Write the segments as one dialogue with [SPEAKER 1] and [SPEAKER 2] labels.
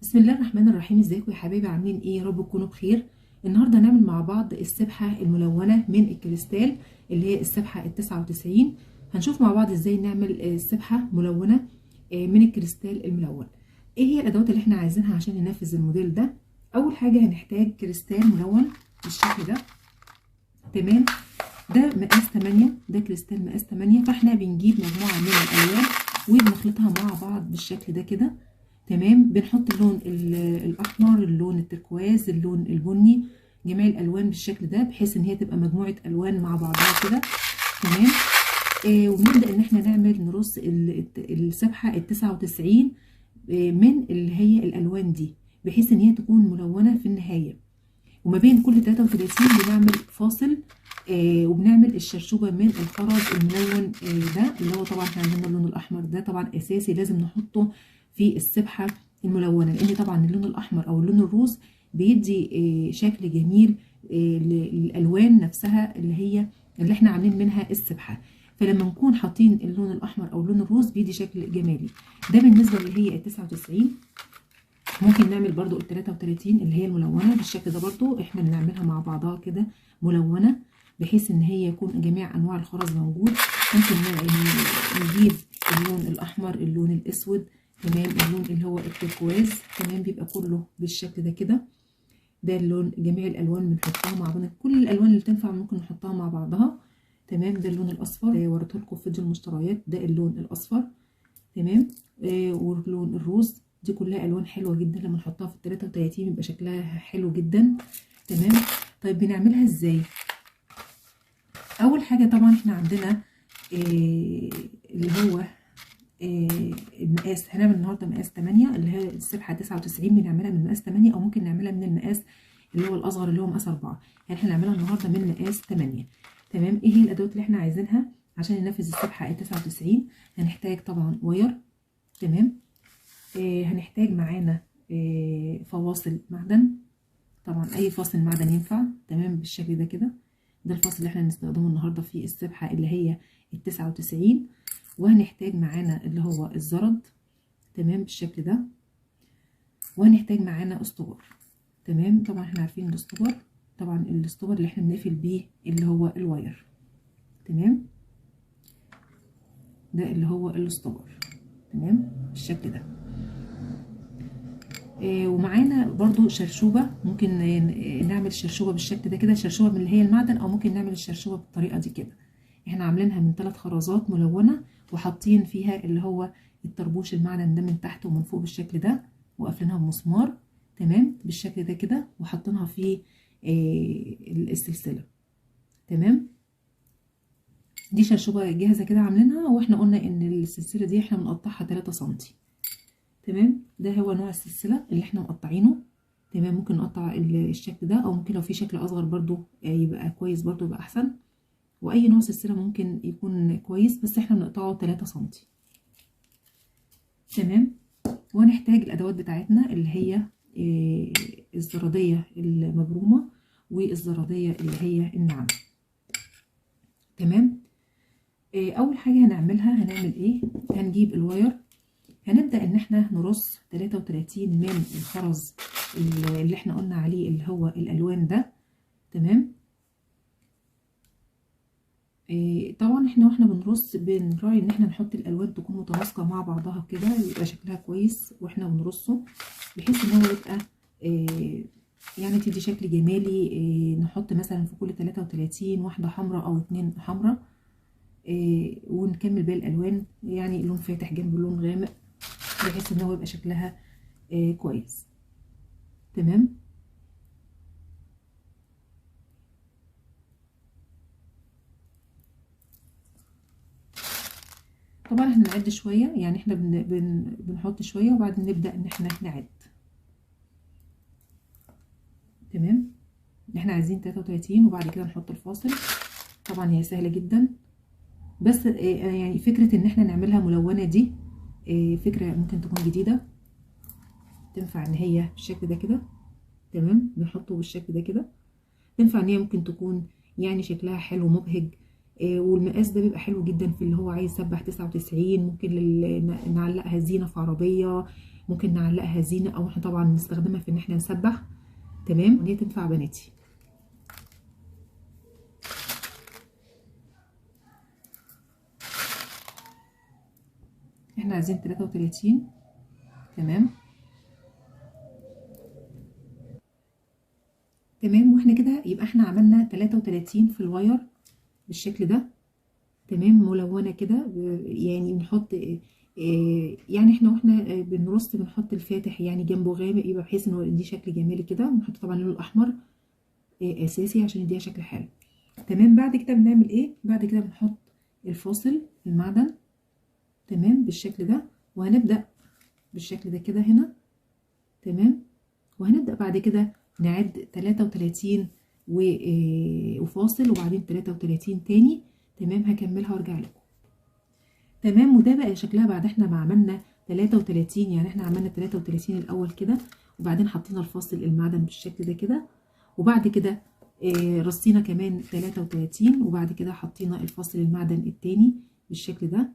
[SPEAKER 1] بسم الله الرحمن الرحيم. ازيكم يا حبايبي؟ عاملين ايه؟ يا رب تكونوا بخير. النهارده هنعمل مع بعض السبحة الملونة من الكريستال اللي هي السبحة 99. هنشوف مع بعض ازاي نعمل السبحة ملونة من الكريستال الملون. ايه هي الادوات اللي احنا عايزينها عشان ننفذ الموديل ده؟ اول حاجة هنحتاج كريستال ملون بالشكل ده، تمام؟ ده مقاس 8، ده كريستال مقاس 8. فاحنا بنجيب مجموعة من الالوان وبنخلطها مع بعض بالشكل ده كده، تمام؟ بنحط اللون الاحمر، اللون التركواز، اللون البني، جميع الالوان بالشكل ده بحيث ان هي تبقى مجموعة الوان مع بعضها كده، تمام؟ وبنبدا ان احنا نعمل نرص السبحة 99 من اللي هي الالوان دي بحيث ان هي تكون ملونة في النهاية. وما بين كل 33 بنعمل فاصل، وبنعمل الشرشوبه من الخرز الملون ده اللي هو طبعا احنا عندنا اللون الاحمر ده طبعا اساسي لازم نحطه في السبحة الملونة، لان طبعا اللون الاحمر او اللون الروز بيدي شكل جميل للالوان نفسها اللي هي اللي احنا عاملين منها السبحة. فلما نكون حاطين اللون الاحمر او اللون الروز بيدي شكل جمالي. ده بالنسبة اللي هي 99. ممكن نعمل برضو 33 اللي هي الملونة بالشكل ده، برضو احنا بنعملها مع بعضها كده ملونة بحيث ان هي يكون جميع انواع الخرز موجود. ممكن نجيب اللون الاحمر، اللون الاسود، تمام، اللون اللي هو التركواز، تمام، بيبقى كله بالشكل ده كده. ده اللون، جميع الالوان بنحطها مع بعض، كل الالوان اللي تنفع ممكن نحطها مع بعضها، تمام. ده اللون الاصفر وريته لكم في فيديو المشتريات، ده اللون الاصفر، تمام، واللون الروز. دي كلها الوان حلوة جدا لما نحطها في 33 بيبقى شكلها حلو جدا، تمام. طيب بنعملها ازاي؟ اول حاجة طبعا احنا عندنا اللي هو المقاس. هنعمل النهارده مقاس 8 اللي هي السبحة 99، بنعملها من مقاس 8 او ممكن نعملها من المقاس اللي هو الاصغر اللي هو مقاس 4. يعني احنا هنعملها النهارده من مقاس 8، تمام. ايه هي الادوات اللي احنا عايزينها عشان ننفذ السبحة 99؟ هنحتاج طبعا wire، تمام، هنحتاج معانا فواصل معدن، طبعا اي فاصل معدن ينفع، تمام، بالشكل ده كده. ده الفاصل اللي احنا هنستخدمه النهارده في السبحة اللي هي 99. وهنحتاج معانا اللي هو الزرد، تمام، بالشكل ده. وهنحتاج معانا stopper، تمام. طبعا احنا عارفين ال stopper، طبعا ال stopper اللي احنا بنقفل بيه اللي هو ال wire، تمام، ده اللي هو ال stopper، تمام، بالشكل ده. ومعانا برضو شرشوبة، ممكن نعمل شرشوبة بالشكل ده كده، شرشوبة من اللي هي المعدن، او ممكن نعمل الشرشوبة بالطريقة دي كده. احنا عاملينها من 3 خرزات ملونة وحاطين فيها اللي هو الطربوش المعدن ده من تحت ومن فوق بالشكل ده، وقافلينها بمسمار، تمام، بالشكل ده كده، وحاطينها في السلسلة، تمام. دي شرشوبة جاهزة كده عاملينها، واحنا قلنا ان السلسلة دي احنا بنقطعها 3 سنتي، تمام. ده هو نوع السلسلة اللي احنا مقطعينه، تمام. ممكن نقطع الشكل ده، او ممكن لو في شكل اصغر برضو يبقى كويس، برضو يبقى احسن. واي نوع سلسلة ممكن يكون كويس، بس احنا بنقطعه 3 سنتي، تمام. وهنحتاج الادوات بتاعتنا اللي هي الزرادية المبرومة والزرادية اللي هي الناعمة، تمام. اول حاجة هنعملها، هنعمل ايه؟ هنجيب ال wire، هنبدأ ان احنا نرص 33 من الخرز اللي احنا قلنا عليه اللي هو الالوان ده، تمام. طبعا احنا واحنا بنرص بنراعي ان احنا نحط الالوان تكون متناسقه مع بعضها كده، يبقى شكلها كويس واحنا بنرصه، بحيث ان هو يبقى يعني تدي شكل جمالي. نحط مثلا في كل 33 واحدة حمراء او 2 حمراء، ونكمل باقي الالوان، يعني لون فاتح جنب لون غامق، بحيث ان هو يبقى شكلها كويس، تمام. طبعا احنا نعد شوية، يعني احنا بن بن بنحط شوية وبعدين نبدا ان احنا نعد، تمام. احنا عايزين 33 وبعد كده نحط الفاصل. طبعا هي سهلة جدا، بس يعني فكرة ان احنا نعملها ملونة دي فكرة ممكن تكون جديدة، تنفع ان هي بالشكل ده كده، تمام، بنحطه بالشكل ده كده، تنفع ان هي ممكن تكون يعني شكلها حلو مبهج، والمقاس ده بيبقى حلو جدا في اللي هو عايز يسبح 99. ممكن نعلقها زينة في عربية، ممكن نعلقها زينة، او احنا طبعا نستخدمها في ان احنا نسبح. تمام، دي تنفع بناتي. احنا عايزين 33. تمام تمام، واحنا كده يبقى احنا عملنا 33 في ال wire بالشكل ده. تمام، ملونة كده، يعني بنحط يعني احنا واحنا بنرص بنحط الفاتح يعني جنبه غامق، يبقى بحيث انه يديه شكل جمالي كده. ونحط طبعا اللون الاحمر اساسي عشان يديها شكل حلو. تمام، بعد كده بنعمل ايه؟ بعد كده بنحط الفاصل المعدن. تمام، بالشكل ده، وهنبدأ بالشكل ده كده هنا. تمام، وهنبدأ بعد كده نعد 33 وفاصل، وبعدين 33 تاني. تمام، هكملها وارجع لكم. تمام، وده بقى شكلها بعد احنا ما عملنا 33. يعني احنا عملنا 33 الاول كده، وبعدين حطينا الفاصل المعدن بالشكل ده كده، وبعد كده رصينا كمان 33، وبعد كده حطينا الفاصل المعدن التاني بالشكل ده،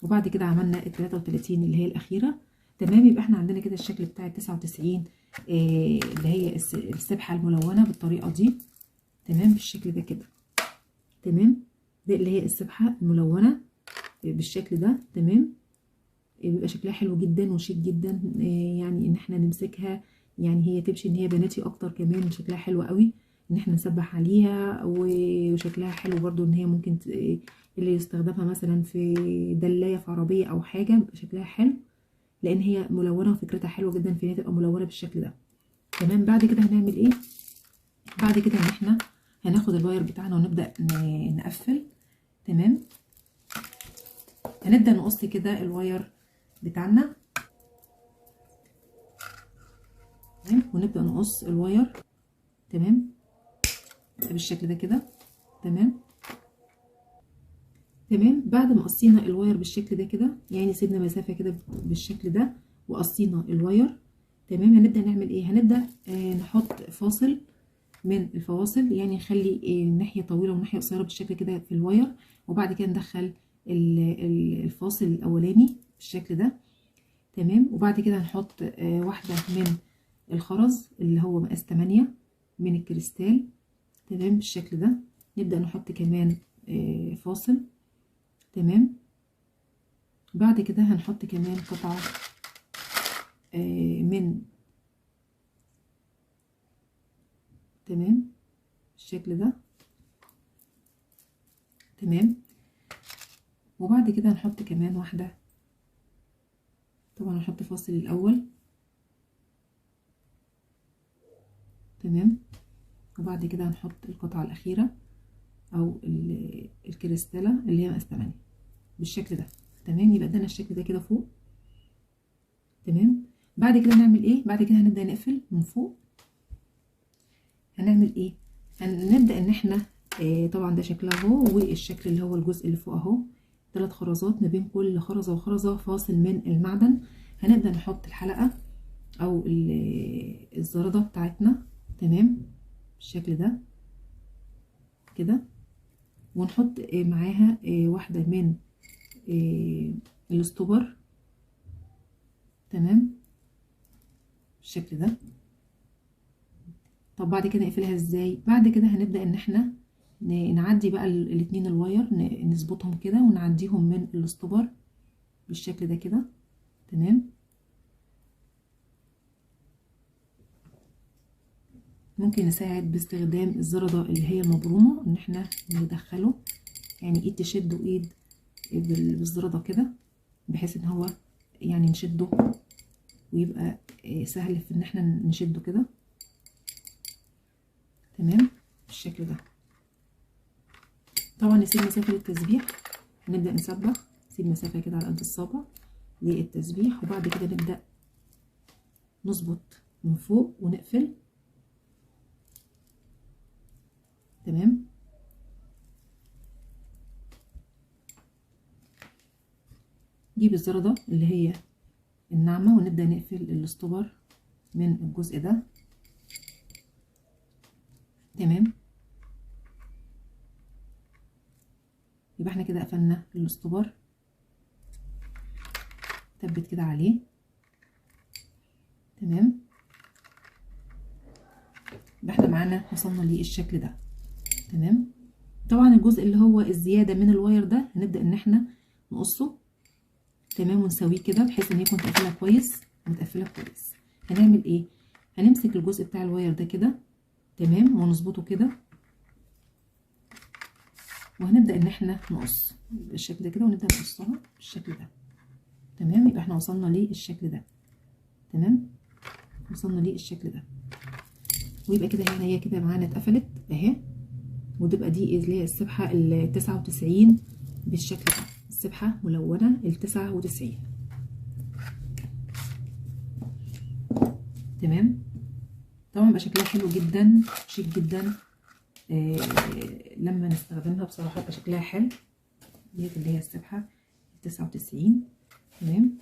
[SPEAKER 1] وبعد كده عملنا ال 33 اللي هي الاخيرة. تمام، يبقى احنا عندنا كده الشكل بتاع ال 99 اللي هي السبحة الملونة بالطريقة دي. تمام، بالشكل ده كده. تمام، ده اللي هي السبحة الملونة بالشكل ده. تمام، بيبقى شكلها حلو جدا وشيك جدا، يعني ان احنا نمسكها، يعني هي تمشي ان هي بناتي اكتر كمان، شكلها حلو قوي ان احنا نسبح عليها، وشكلها حلو برضو ان هي ممكن اللي يستخدمها مثلا في دلايه في عربية او حاجة، بيبقى شكلها حلو لان هي ملونة وفكرتها حلوة جدا في ان هي تبقى ملونة بالشكل ده. تمام، بعد كده هنعمل ايه؟ بعد كده ان احنا هناخد ال wire بتاعنا ونبدا نقفل. تمام، هنبدا نقص كده ال wire بتاعنا. تمام، ونبدا نقص ال wire. تمام، بالشكل ده كده. تمام تمام، بعد ما قصينا ال wire بالشكل ده كده، يعني سيبنا مسافة كده بالشكل ده وقصينا ال wire. تمام، هنبدا نعمل ايه؟ هنبدا نحط فاصل من الفواصل، يعني نخلي ناحية طويلة وناحية قصيرة بالشكل كده في ال wire، وبعد كده ندخل الفاصل الاولاني بالشكل ده. تمام، وبعد كده هنحط واحدة من الخرز اللي هو مقاس 8 من الكريستال. تمام، بالشكل ده. نبدأ نحط كمان فاصل. تمام، بعد كده هنحط كمان قطعة من، تمام، بالشكل ده. تمام، وبعد كده هنحط كمان واحدة، طبعا هنحط فاصل الأول. تمام، وبعد كده هنحط القطعة الأخيرة أو الكريستالة اللي هي مقاس 8 بالشكل ده. تمام، يبقى ادانا الشكل ده كده فوق. تمام، بعد كده هنعمل ايه؟ بعد كده هنبدأ نقفل من فوق. هنعمل ايه؟ هنبدأ ان احنا طبعا ده شكلها اهو، والشكل اللي هو الجزء اللي فوق اهو، 3 خرزات ما بين كل خرزة وخرزة فاصل من المعدن. هنبدأ نحط الحلقة او الزردة بتاعتنا. تمام، بالشكل ده كده، ونحط معاها واحدة من الاستوبر. تمام، بالشكل ده. طب بعد كده نقفلها ازاي؟ بعد كده هنبدأ ان احنا نعدي بقى الاتنين ال wire، نظبطهم كده ونعديهم من ال stopper بالشكل ده كده. تمام، ممكن نساعد باستخدام الزردة اللي هي المبرومة ان احنا ندخله، يعني ايد تشد وايد بالزردة كده، بحيث ان هو يعني نشده ويبقى سهل في ان احنا نشده كده. تمام، بالشكل ده. طبعا نسيب مسافة للتسبيح، هنبدأ نسبح، نسيب مسافة كده على قد الصابع للتسبيح، وبعد كده نبدأ نظبط من فوق ونقفل. تمام، نجيب الزردة اللي هي الناعمة ونبدأ نقفل الاستوبر من الجزء ده. تمام، يبقى احنا كده قفلنا ال stopper، ثبت كده عليه. تمام، يبقى احنا معانا وصلنا للشكل ده. تمام، طبعا الجزء اللي هو الزيادة من ال wire ده هنبدا ان احنا نقصه. تمام، ونسويه كده بحيث ان هي تكون متقفله كويس، متقفله كويس. هنعمل ايه؟ هنمسك الجزء بتاع ال wire ده كده، تمام، ونظبطه كده، وهنبدا ان احنا نقص بالشكل ده كده، ونبدا نقصها بالشكل ده. تمام، يبقى احنا وصلنا للشكل ده. تمام، وصلنا للشكل ده، ويبقى كده هنا هي كده معانا اتقفلت اهي، وتبقى دي اللي هي السبحة 99 بالشكل ده، السبحة ملونة 99. تمام، طبعا بقى شكلها حلو جدا، شيك جدا. لما نستخدمها بصراحة بقى شكلها حلو. ديت اللي هي السبحة 99. تمام،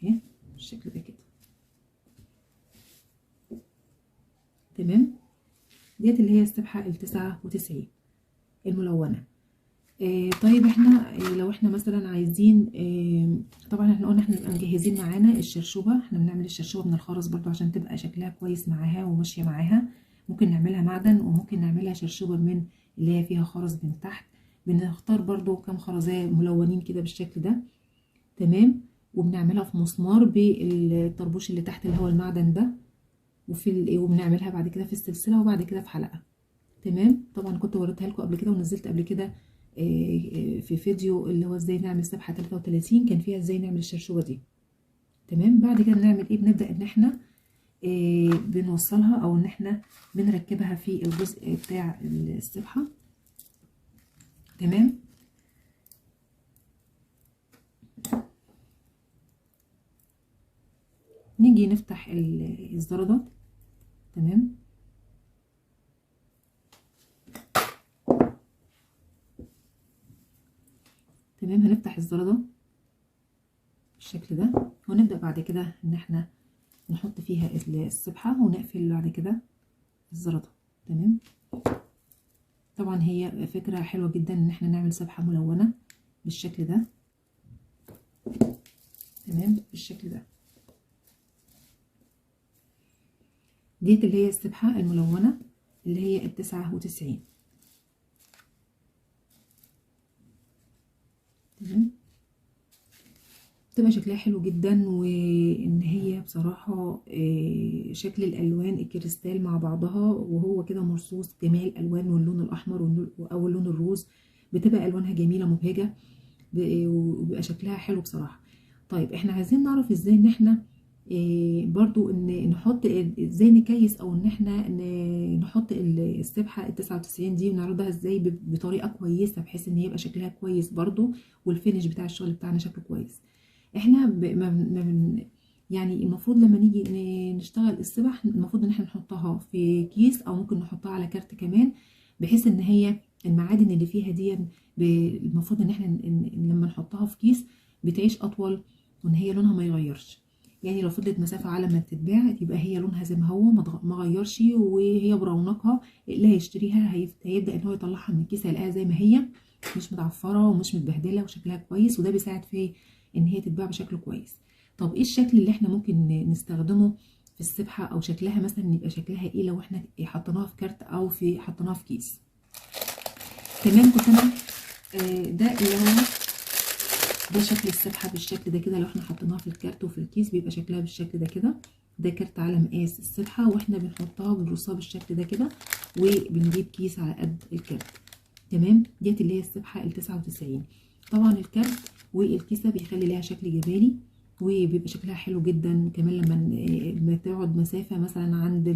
[SPEAKER 1] اهي بالشكل ده كده. تمام، ديت اللي هي السبحة 99 الملونة. طيب احنا لو احنا مثلا عايزين، طبعا احنا قلنا احنا نبقى مجهزين معانا الشرشوبه. احنا بنعمل الشرشوبه من الخرز برضو عشان تبقى شكلها كويس معاها وماشية معاها. ممكن نعملها معدن، وممكن نعملها شرشوبه من اللي هي فيها خرز من تحت. بنختار برضو كام خرزيه ملونين كده بالشكل ده. تمام، وبنعملها في مسمار بالطربوش اللي تحت اللي هو المعدن ده، وفي وبنعملها بعد كده في السلسلة، وبعد كده في حلقة. تمام، طبعا كنت وريتها لكم قبل كده، ونزلت قبل كده في فيديو اللي هو ازاي نعمل سبحه 33، كان فيها ازاي نعمل الشرشوبه دي. تمام، بعد كده بنعمل ايه؟ بنبدا ان احنا بنوصلها، او ان احنا بنركبها في الجزء بتاع السبحة. تمام، نيجي نفتح الزردة. تمام، تمام، هنفتح الزردة بالشكل ده، ونبدأ بعد كده ان احنا نحط فيها السبحة، ونقفل بعد كده الزردة. تمام، طبعا هي فكرة حلوة جدا ان احنا نعمل سبحة ملونة بالشكل ده. تمام، بالشكل ده. ديت اللي هي السبحة الملونة اللي هي 99. تمام، بتبقى شكلها حلو جدا، وان هي بصراحة شكل الالوان الكريستال مع بعضها، وهو كده مرصوص جميع الالوان، واللون الاحمر او اللون الروز، بتبقى الوانها جميلة مبهجة، وبيبقى شكلها حلو بصراحة. طيب احنا عايزين نعرف ازاي ان احنا برضو ان نحط ازاي نكيس، او ان احنا نحط السبحة 99 دي ونعرضها ازاي بطريقة كويسة، بحيث ان يبقى شكلها كويس برضو، وال finish بتاع الشغل بتاعنا شكله كويس. احنا يعني المفروض لما نيجي نشتغل السبح، المفروض ان احنا نحطها في كيس، او ممكن نحطها على كارت كمان، بحيث ان هي المعادن اللي فيها دي المفروض ان احنا لما نحطها في كيس بتعيش اطول، وان هي لونها ما يغيرش. يعني لو فضلت مسافة على ما تتباع يبقى هي لونها زي ما هو، ما غيرش، وهي برونقها. اللي هيشتريها هيبدا ان هو يطلعها من الكيس هيلاقيها زي ما هي، مش متعفره ومش متبهدله وشكلها كويس، وده بيساعد في ان هي تتباع بشكل كويس. طب ايه الشكل اللي احنا ممكن نستخدمه في السبحة، او شكلها مثلا يبقى شكلها ايه لو احنا حطيناها في كارت او في حطيناها في كيس؟ تمام، كنت انا ده اللي هو ده شكل السبحة بالشكل ده كده. لو احنا حطيناها في الكارت وفي الكيس بيبقى شكلها بالشكل ده كده. ده كارت على مقاس السبحة، واحنا بنحطها وبنرصها بالشكل ده كده، وبنجيب كيس على قد الكارت. تمام، ديت اللي هي السبحة 99. طبعا الكارت والكيسه بيخلي ليها شكل جمالي، وبيبقى شكلها حلو جدا كمان لما تقعد مسافة مثلا عند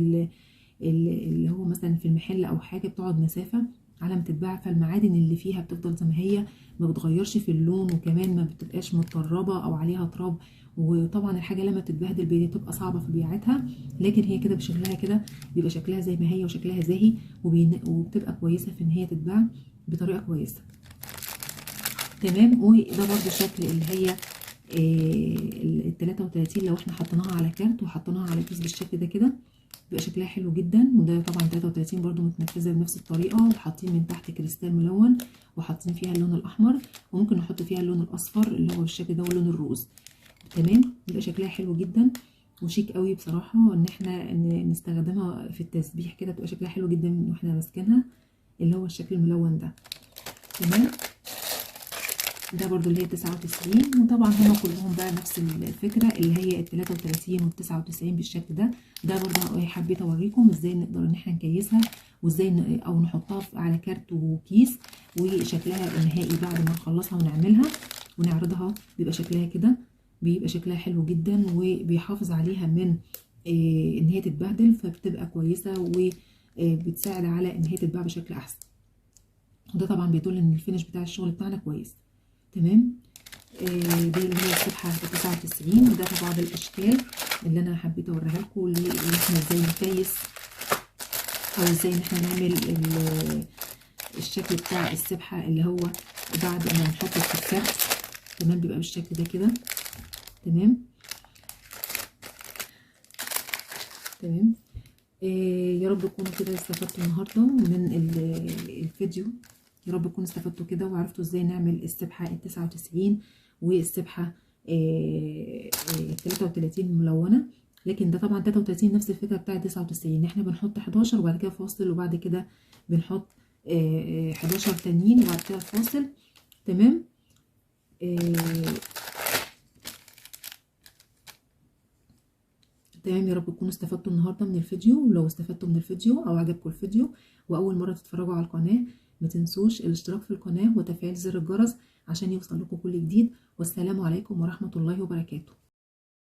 [SPEAKER 1] اللي هو مثلا في المحل او حاجة، بتقعد مسافة على ما تتباع، فالمعادن اللي فيها بتفضل زي ما هي، ما بتغيرش في اللون، وكمان ما بتبقاش متطربه او عليها تراب. وطبعا الحاجة لما بتتبهدل بتبقى صعبة في بيعتها، لكن هي كده بشكلها كده بيبقى شكلها زي ما هي وشكلها زاهي، وبتبقى كويسة في ان هي تتباع بطريقة كويسة. تمام، وده برده شكل اللي هي ال 33 لو احنا حطيناها على كارت وحطيناها على كيس بالشكل ده كده. بيبقى شكلها حلو جدا. وده طبعا 33 برضو متنفذه بنفس الطريقة، وحاطين من تحت كريستال ملون وحاطين فيها اللون الاحمر، وممكن نحط فيها اللون الاصفر اللي هو بالشكل ده واللون الروز. تمام، بيبقى شكلها حلو جدا وشيك قوي بصراحة، ان احنا نستخدمها في التسبيح كده، بتبقى شكلها حلو جدا واحنا ماسكينها اللي هو الشكل الملون ده. تمام، ده برضو اللي هي 99. وطبعا هما كلهم بقى نفس الفكرة اللي هي ال 33 وال 99 بالشكل ده. ده برضو حبيت اوريكم ازاي نقدر ان احنا نكيسها، وازاي او نحطها على كارت وكيس، وشكلها النهائي بعد ما نخلصها ونعملها ونعرضها بيبقى شكلها كده، بيبقى شكلها حلو جدا، وبيحافظ عليها من ان هي تتبهدل، فبتبقى كويسة وبتساعد على ان هي تتباع بشكل احسن. وده طبعا بيدل ان ال finish بتاع الشغل بتاعنا كويس. تمام، دي اللي هي السبحة 99. وده في بعض الاشكال اللي انا حبيت اوريها لكم، اللي احنا ازاي نكيس او ازاي ان احنا نعمل الشكل بتاع السبحة اللي هو بعد ما نحطه في الكارت. تمام، بيبقى بالشكل ده كده. تمام تمام، يا رب تكونوا كده استفدتوا النهارده من الفيديو، يا رب تكونوا استفدتوا كده وعرفتوا ازاي نعمل السبحة 99 والسبحه 33 ملونة. لكن ده طبعا 33 نفس الفكرة بتاعه 99، احنا بنحط 11 وبعد كده فاصل، وبعد كده بنحط 11 تانيين وبعد كده فاصل. تمام، تمام، يا رب تكونوا استفدتوا النهارده من الفيديو. ولو استفدتوا من الفيديو او عجبكم الفيديو واول مرة تتفرجوا على القناة، ما تنسوش الاشتراك في القناة وتفعيل زر الجرس عشان يوصل لكم كل جديد. والسلام عليكم ورحمة الله وبركاته.